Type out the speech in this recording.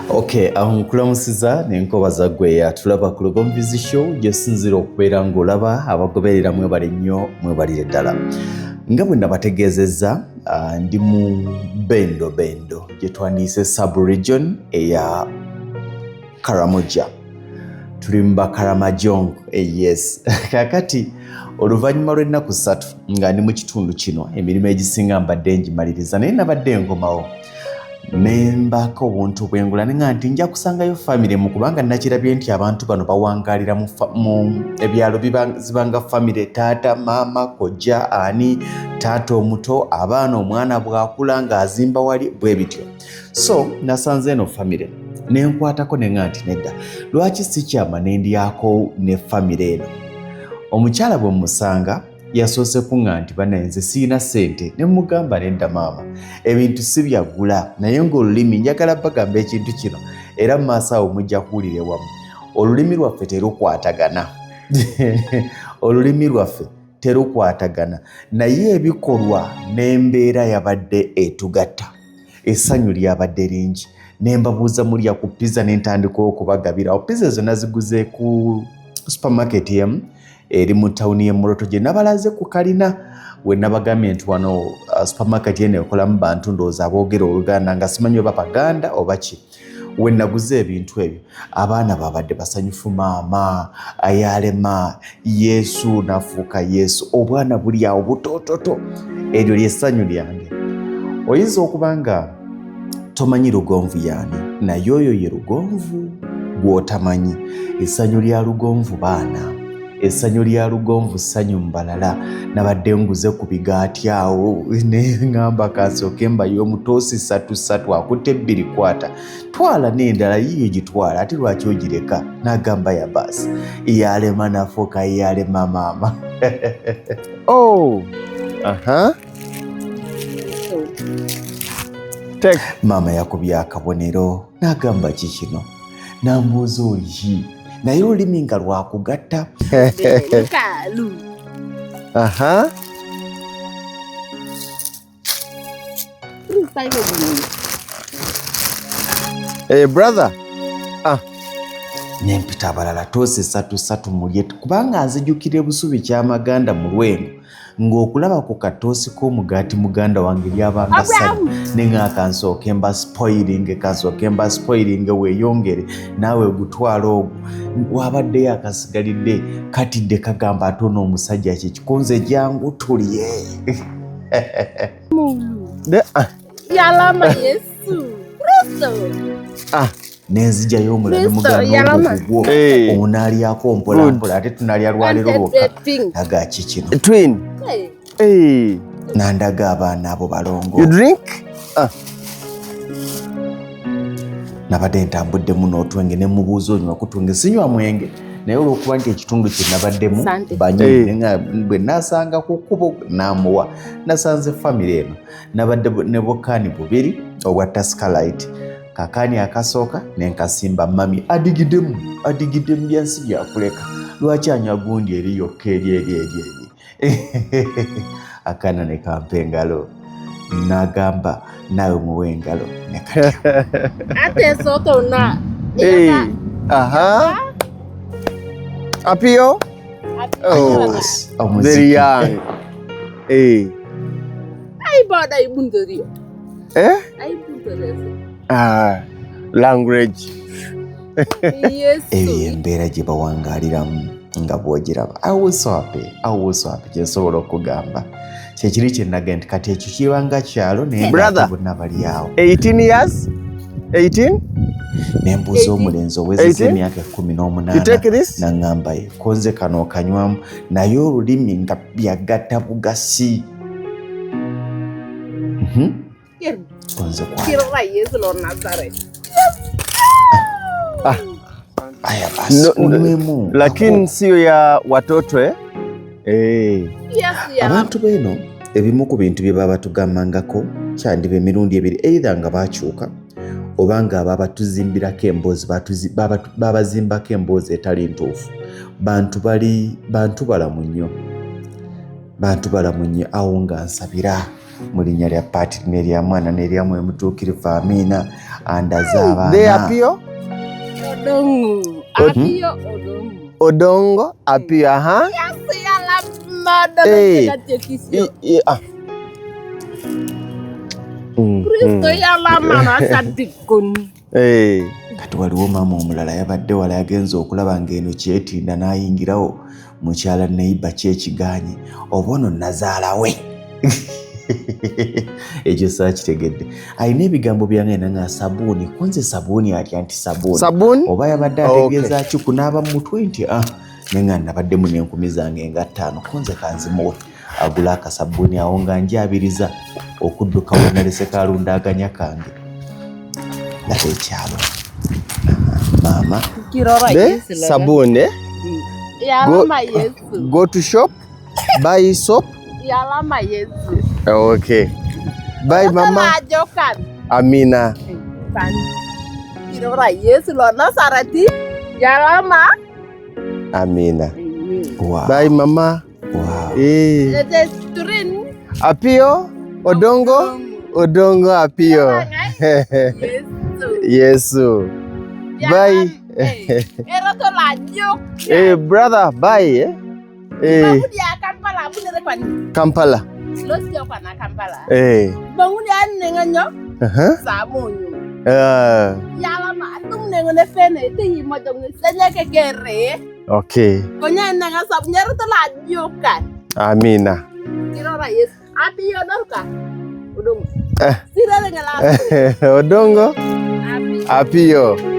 Okay, awo nkulamusiza nenkobaza gwe atulaba ku Lugonvu's Show gyosinzira okubeera ng'olaba abagoberera mwebale nnyo mwebalire ddala. Nga bwe nabategeezezza ndi mu Bendo Bendo gye twandiyise sub region eya Karamoja. Tuli mu Bakaramajong, yes. Kaakati oluvannyuma lw'ennaku 3 nga ndi mu kitundu kino emirimu egisinga mbadde ngimaliriza naye nabadde nkomawo nembaako obuntu bwengula ne nga nti nja kusangayo famire mu kubanga nakirabye nti abantu bano bawangalira mu ebyalo zibanga famire taata maama kojja ani taata omuto abaana omwana bw'akula ng'azimba wali bwe bityo. So nasanze eno famire nenkwatako ne nga nti nedda lwaki sikyama ne ndyako ne famire eno. Omukyala bwe mmusanga yasoose kuŋŋa nti banaye nze sirina ssente ne mugamba nedda maama ebintu si byagula naye ng'olulimi njagala bagamba ekintu kino era mu maaso awo mujja kuwulira ewamu olulimi lwaffe terukwatagana olulimi lwaffe terukwatagana naye ebikolwa n'embeera yabadde etugatta essanyu lyabadde lingi ne mbabuuza mulya ku pizza ne ntandika okubagabira pizza ezo naziguze ku supermarket emu eri mu tawuni y'e Moroto gye nabalaze ku kalina we nabagambye nti wano supermarket eno ekolamu bantu ndowooza aboogera Oluganda nga simanyi oba Baganda oba ki. We naguze ebintu ebyo abaana babadde basanyufu maama ayalema Yesu nafuuka Yesu obwana buli awo butototo eryo ly'essanyu lyange. Oyinza okuba nga tomanyi Lugonvu yaani naye oyo ye Lugonvu gw'otamanyi. Essanyu lya Lugonvu baana, essanyu lya Lugonvu ssanyu mbalala. Nabadde nguze ku bigaati awo ne ŋŋamba kansooke mbaye omutoosi 3 3 akutte 2 kwata twala n'endala yiyo gitwala ate lwaki ogireka n'agamba ya baasi yalema nafuuka yalema maama. Oh, aha. Take. Maama yakubye akabonero n'agamba ki kino n'ambuuza oli naye olulimi nga lwakugatta. Aha. Hey, brother. Ah. Nempita abalala toosi 3 3 mulye kubanga nzijukira ebusubi kyamaganda mu Lwengo ng'okulaba ku katoosi k'omugaati muganda wange lyabanga ssanyu ne nga kansooke mba spoiling kansooke mba spoiling weeyongere naawe gutwala ogwo wabaddeyo akasigalidde katidde kagamba ate ono omusajja kye kikunze jangu tulye. Yalama Yesu Kristo. Ah. Nenzijjayo omulala muganda ogwo onaalyako mpola mpola ate tunalya lwaleero lwokka aga ki kino. Twin. Hey. Nandaga abaana abo balongo. You drink? Ah. Nabadde ntambuddemu n'otwenge ne mubuuza onywa ku twenge sinywa mwenge naye olw'okuba nti ekitundu kye nabaddemu banywi bwe nasanga ku kkubo n'amuwa. Nasanze famire eno nabadde ne bukaani bubiri obwa Tusker-Lite kakaani akasooka ne nkasimba mami adigiddemu adigiddemu byansi byakuleka lwaki anywa gundi eri yokka eri eri eri eri akaana ne kampa engalo n'agamba naawe muwe engalo ne katya. Ate sooka ona. Hey. Aha. Apio? Oh, very young. Hey. Ai bada ibundorio. Eh? Ai bundorio. Ah, language. Yes. Eyo embeera gye bawangaliramu nga bw'ogiraba. I was so happy. I was so happy. Kye nsobola okugamba. Kyekiri kye nagamba nti kati ekyo kibanga kyalo naye Brother, bonna bali awo. 18 years? 18? Ne mbuuza omulenzi owezezza 18? emyaka 18 You take this? n'aŋŋamba ye konze kano okanywamu naye olulimi nga byagatta bugasi. Konze kwata. Ah. Aya basi, No, no, onywemu. Lakini sio ya watoto eh? Eh. Abantu beno ebimu ku bintu bye baba tugambangako kyandiba emirundi ebiri either nga bakyuka oba nga babatuzimbirako emboozi babazimbako emboozi etali ntuufu. Bantu bali bantu balamu nnyo, bantu balamu nnyo awo nga nsabira Mu linnya lya Patiri n'erya Mwana n'erya Mwoyo Mutuukirivu, amiina. Andaze abaana. They Apio? Odongo. Apio Odongo. Odongo Apio, aha. Hey. Ah. Kristo yala asadikun. Hey. Kati waliwo maama omulala yabadde wala yagenze okulaba ng'eno kyetinda n'ayingirawo mukyala neiba kyekiganye oba ono nazaala we ekyo saakitegedde. Alina ebigambo byange nanga sabuuni kunze sabuuni atya nti sabuuni Sabuni? Oba yabadde ategeeza ki kunaaba mu mutwe nti ah naye nga nabaddemu n'enkumi zange nga ttaano kunze kanzimuwe agula akasabbuuni awo nga njabiriza okudduka wenalese kalundaganya kange laba ekyalo maama. Be sabuni, eh? Yalama Yesu. Go to shop, buy soap. Yalama Yesu. Okay. Bye mama. Amina. Kirora Yesu lo Nasareti. Yalama. Amina. Wow. Bye mama. Wow. Eh. Apio Odongo Odongo Apio. Yesu. Yesu. Bye. Eh brother, bye. Eh. Eh. Kampala. Eh. Uh-huh. Okay. Amina. Odongo Apio.